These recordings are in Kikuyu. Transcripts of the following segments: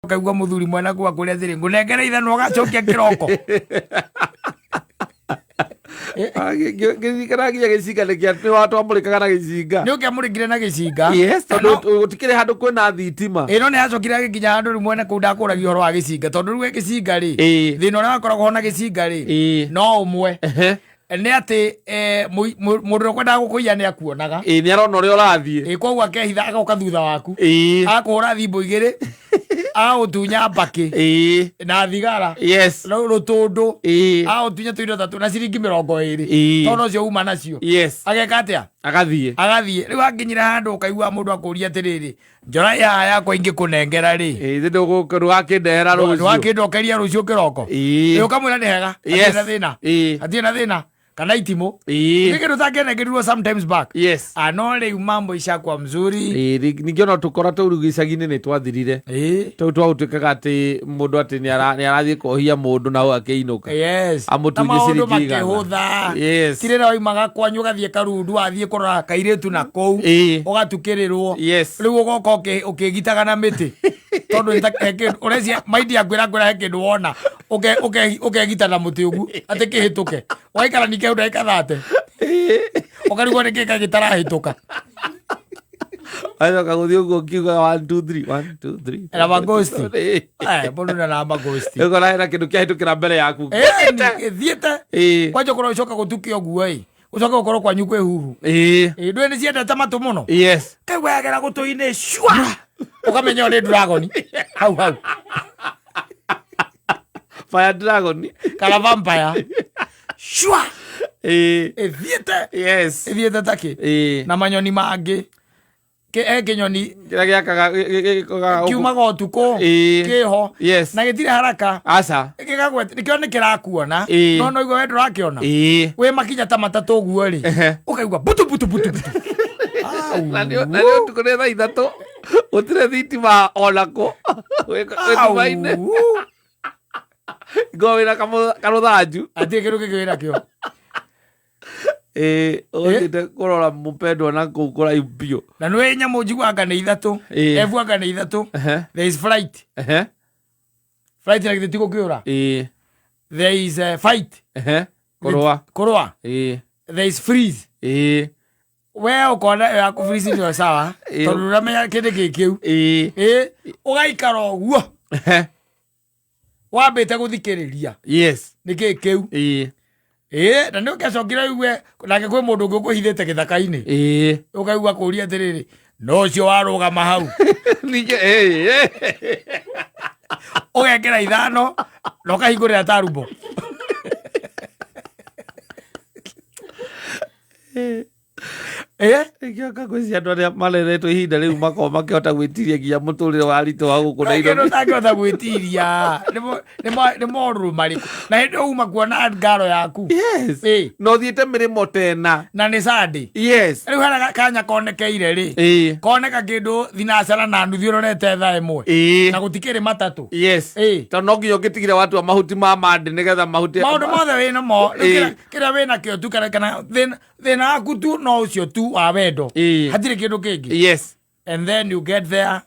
Ũkaigua mũthuri mwena kuga kũrĩa thĩrĩ ngũnengere ithanwa ũgacokia kĩroko. Ngĩririkana nginya gĩcinga nĩ kĩa nĩ watwamũrĩkaga na gĩcinga. Nĩ ũkĩamũrĩkire na gĩcinga. Yes, tondũ gũtikĩrĩ handũ kwĩna thitima. Ĩno nĩ yacokire agĩkinya handũ rĩu mwene kũu ndakũragia ũhoro wa gĩcinga, tondũ rĩu gĩcinga rĩ, thĩna ũrĩa wakoragwo ho na gĩcinga rĩ, no ũmwe, nĩ atĩ mũndũ ũrĩa ũkwendaga gũkũiya nĩ akuonaga. Ĩĩ, nĩ arona ũrĩa ũrathiĩ. Ĩĩ, koguo akehitha agoka thutha waku, agakũhũra thimbo igĩrĩ, agagũtunya mbakĩ na thigara, rũtũndũ, agagũtunya tũindo tatũ na ciringi 20, tondũ ũcio uma nacio, ageka atĩa? Agathiĩ. Agathiĩ. Rĩu akinyire handũ ũkaigua mũndũ akũria atĩrĩrĩ, njora ya yakwa ingĩkũnengera rĩ, Ĩĩ, ndũgakĩndehera rũciũ. Ndũgakĩndokeria rũciũ kĩroko. Ĩĩ, ũkamwĩra nĩ hega, hatirĩ na thĩna, hatirĩ na thĩna, kana itimũ nĩ kĩndũ ũtangĩanengerirwo sometimes back. Ano rĩu mambo ishakuwa mzuri. Ĩĩ, ningĩ ona tũkora tũu rĩu gĩcagi-inĩ nĩ twathirire. Tũu twagũtuĩkaga atĩ mũndũ atĩ nĩ arathiĩ kohia mũndũ na hau akĩinũka. Amũtunye Na maũndũ ciringi 100. makĩhũtha. Ti rĩrĩa waimaga kwanyu ũgathiĩ Karundu, wathiĩ kũrora kairĩtu na kũu, ũgatukĩrĩrwo. Rĩu ũgoka ũkĩgitaga na mĩtĩ, tondũ nĩ ta- he kĩndũ- ũrecia maindi akwĩra kwĩra he kĩndũ wona, ũkegita na mũtĩ ũguo atĩ kĩhĩtũke, waikara ningĩ hau ndagĩka 30, ũkarigwo nĩ kĩĩ gĩtarahĩtũka. Acoka gũthiĩ ũguo ũkiugaga 1 2 3 1 2 3. Na magosti. Mũndũ na magosti. Ũkora hena kĩndũ kĩahĩtũkĩra mbere yaku. Ĩthiĩte. Kwanja ũkorwo ũcoka gũtukia ũguo ĩ, ũcoke gũkorwo kwanyu kwĩ huhu. Ĩĩ, ndũĩ nĩ ciendete matũ mũno. Kau wagera gũtũ-inĩ cua, ũkamenya ũyũ nĩ dragon hau hau. Fire dragon. Kana vampire cua. Ĩthiĩte. Ĩthiĩte takĩ. Na manyoni mangĩ, he kĩnyoni Kĩrĩa gĩakaga gĩkaga kiumaga ũtukũ, kĩho, na gĩtirĩ haraka. Aca. Gĩkagwet nĩkĩo nĩ kĩrakuona. No no igua we ndũrakĩona. Wĩ makinya ta matatũ ũguo rĩ, ũkaigua butu butu butu butu. Na nĩ ũtukũ, nĩ thaa 3, gũtirĩ thitima onakũ, wĩ nduma-inĩ, ngorwo wĩna karũthanju. Hatirĩ kĩndũ kĩngĩ wĩna kĩo. Ĩĩ, ũthiĩte kũrora mũpendwa na kũu kũraihu biũ. Na nĩ nyamũ njiguaga nĩ ithatũ. Ebuanga nĩ ithatũ. There is flight. Flight na githĩ ti gũkĩũra? There is a fight. Kũrũa. Kũrũa. There is freeze. We ũkona ĩyo ya kũ-freeze nĩyo sawa, tondũ ndũramenya kĩndũ kĩ kĩu. Ĩĩ, ũgaikara ũguo wambĩte gũthikĩrĩria nĩ kĩ kĩu. Ĩĩ, na nĩ ũngĩacokire ũigue nake kwĩ mũndũ ũngĩ ũkũhithĩte gĩthaka-inĩ, ũkaigua kũria atĩrĩrĩ, no ũcio warũgama hau. Ningĩ ĩĩ. Ũgekĩra 5 na ũkahingũrĩra tarumbo. Ingĩoka gwĩciria andũ arĩa mareretwo ihinda rĩu makoragwo makĩhota gwĩtiria nginya mũtũrĩre wa ritũ wa gũkũ Kĩndũ Nairobi. ũtangĩhota gwĩtiria nĩ morũrũ marĩkũ na hĩndĩ ĩyo uma kuona ngaro yaku. Na ũthiĩte mĩrĩmo tena. Na nĩ Sunday. Rĩu hena kanya konekeire rĩ, koneka kĩndũ thinacara na nuthu ũrorete thaa 1, na gũtikĩrĩ matatũ. Tondũ no nginya ũngĩtigire watua mahuti ma mandĩ nĩgetha mahuti Maũndũ mothe wĩ namo. Rĩu kĩrĩa wĩ nakĩo tu, kana thĩna waku tu no ũcio tu wa wendo, hatirĩ kĩndũ kĩngĩ. And then you get there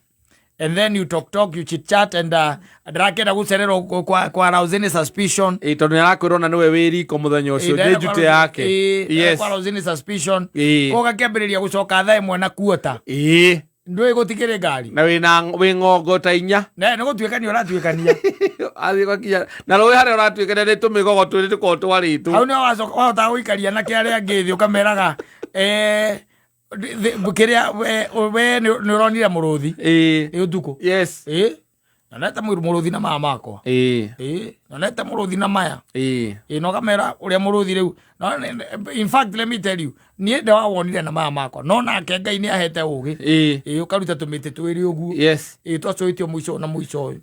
and then you talk talk, you chit chat and ndĩrakĩenda gũcererwo kwa arouse any suspicion. Ĩĩ, tondũ nĩ arakwĩra ona nĩwe wĩ riko mũthenya ũcio, nĩ njute yake. Kwa arouse any suspicion. Koguo gakĩambĩrĩria gũcoka thaa 1 na kuota, ndũĩ gũtikĩrĩ ngari. Na wĩna wĩ ng'ongo ta 4. Na nĩ gũtuĩkania ũratuĩkania. Athiĩ gwakinya na rũĩ harĩa ũratuĩkania nĩ tũmĩgogo twĩrĩ tũkoragwo twarĩtwo. Hau nĩho wacoka wahota gũikaria na arĩa angĩ thĩ, ũkameraga kĩrĩa we nĩ ũronire mũrũthi ĩ ũtukũ. Ĩ, nonete mũrũthi na maya makwa. Ĩ, nonete mũrũthi na maya. Ĩ, na ũkamera ũrĩa mũrũthi rĩu. No, in fact, let me tell you, niĩ ndawawonire na maya makwa, no nake Ngai nĩ ahete ũgĩ. Ĩ, ũkaruta tũmĩtĩ twĩrĩ ũguo. Ĩ, twacũĩtio mũico na mũico ũyũ.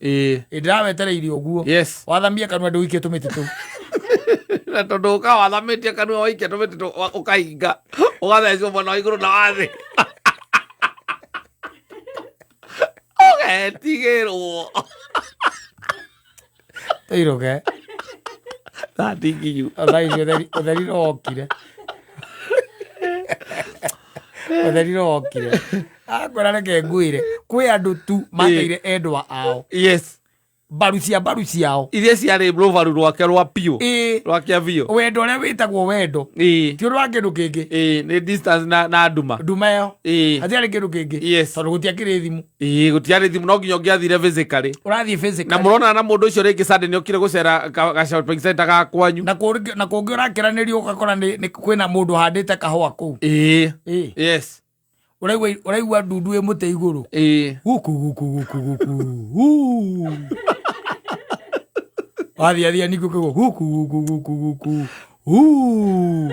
Ĩ, ndĩrawetereire ũguo. Wathamie kanua ndũikie tũmĩtĩ tũu. Na tondũ ũka wathamĩtie kanua waikia tũmĩtĩ ũkahinga, ũgathecwo mwena wa igũrũ na wa thĩ, ũgetigĩrwo. Tũirũge. Thaa ti nginyu. Thaa ici ũtheri, ũtheri nĩ wokire. Ũtheri wokire. Akwĩra reke ngwĩre, kwĩ andũ tu mateire endwa ao. Yes. Mbaru cia mbaru ciao. Iria ciarĩ rũbaru rwake rwa piũ. Ĩĩ. Rwa kĩa biũ. Wendo ũrĩa wĩtagwo wendo. Ĩĩ. Ti ũndũ wa kĩndũ kĩngĩ. Ĩĩ, nĩ distance na nduma. Nduma ĩyo. Ĩĩ. Hatiarĩ kĩndũ kĩngĩ. Yes. Tondũ gũtiakĩrĩ thimũ. Ĩĩ, gũtiarĩ thimũ, no nginya ũngĩathire physically. Ũrathiĩ physically. Na mũronana na mũndũ ũcio rĩngĩ Sunday nĩ okire gũcera ga shopping center ga kwanyu. Na kũngĩ ũrakĩranĩrio ũgakora nĩ kwĩna mũndũ ũhandĩte kahũa kũu. Ĩĩ. Ĩĩ. Yes. Ũraigua ndundu ĩ mũtĩ igũrũ. Ĩĩ. Guku guku guku guku. Huu. Wathiĩ athia ningĩ ũkaigua guku guku guku guku. Huu.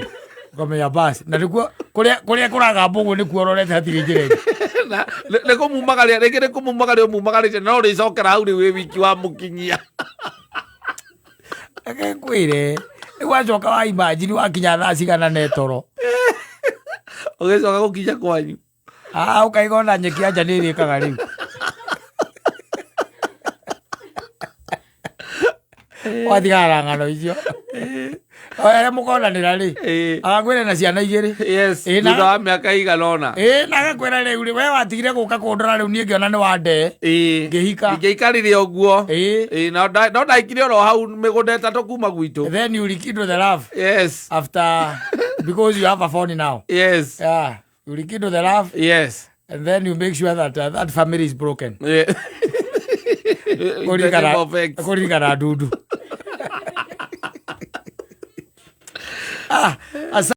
Ũkamenya basi. Na nĩkuo kũrĩa kũragamba ũguo nĩkuo ũrorete hatirĩ njĩra ĩngĩ. Na nĩ kũmumagaria, rĩngĩ nĩ kũmumagaria ũmumagarĩte, no ũrĩcokera hau rĩu wĩ wiki wa mũkinyia. Reke ngwĩre, rĩu wacoka wa imagine wakinya thaa cigana na toro. Ũgĩcoka gũkinya kwanyu. Ah, ũkaiga ona nyeki ya nja nĩ ĩrĩkaga rĩu. Watigana na ng'ano icio. Arĩa mũkonanĩra rĩ, agakwĩra na ciana igĩrĩ. Yes, thutha wa mĩaka ĩigana ũna. Ĩĩ, na agakwĩra rĩu rĩ, we watigire gũka kũndora rĩu niĩ ngĩona nĩ wandee. Ngĩhika. Ngĩikarire ũguo. Ĩĩ. Ĩĩ, no ndaikire oro hau mĩgũnda ĩtatũ kuma gwitũ. Then you rekindle the love. Yes. After, because you have a phone now. Yes. Yeah. You rekindle the love. Yes. And then you make sure that that family is broken. Yeah. In the name of X. Kũririkana ndundu.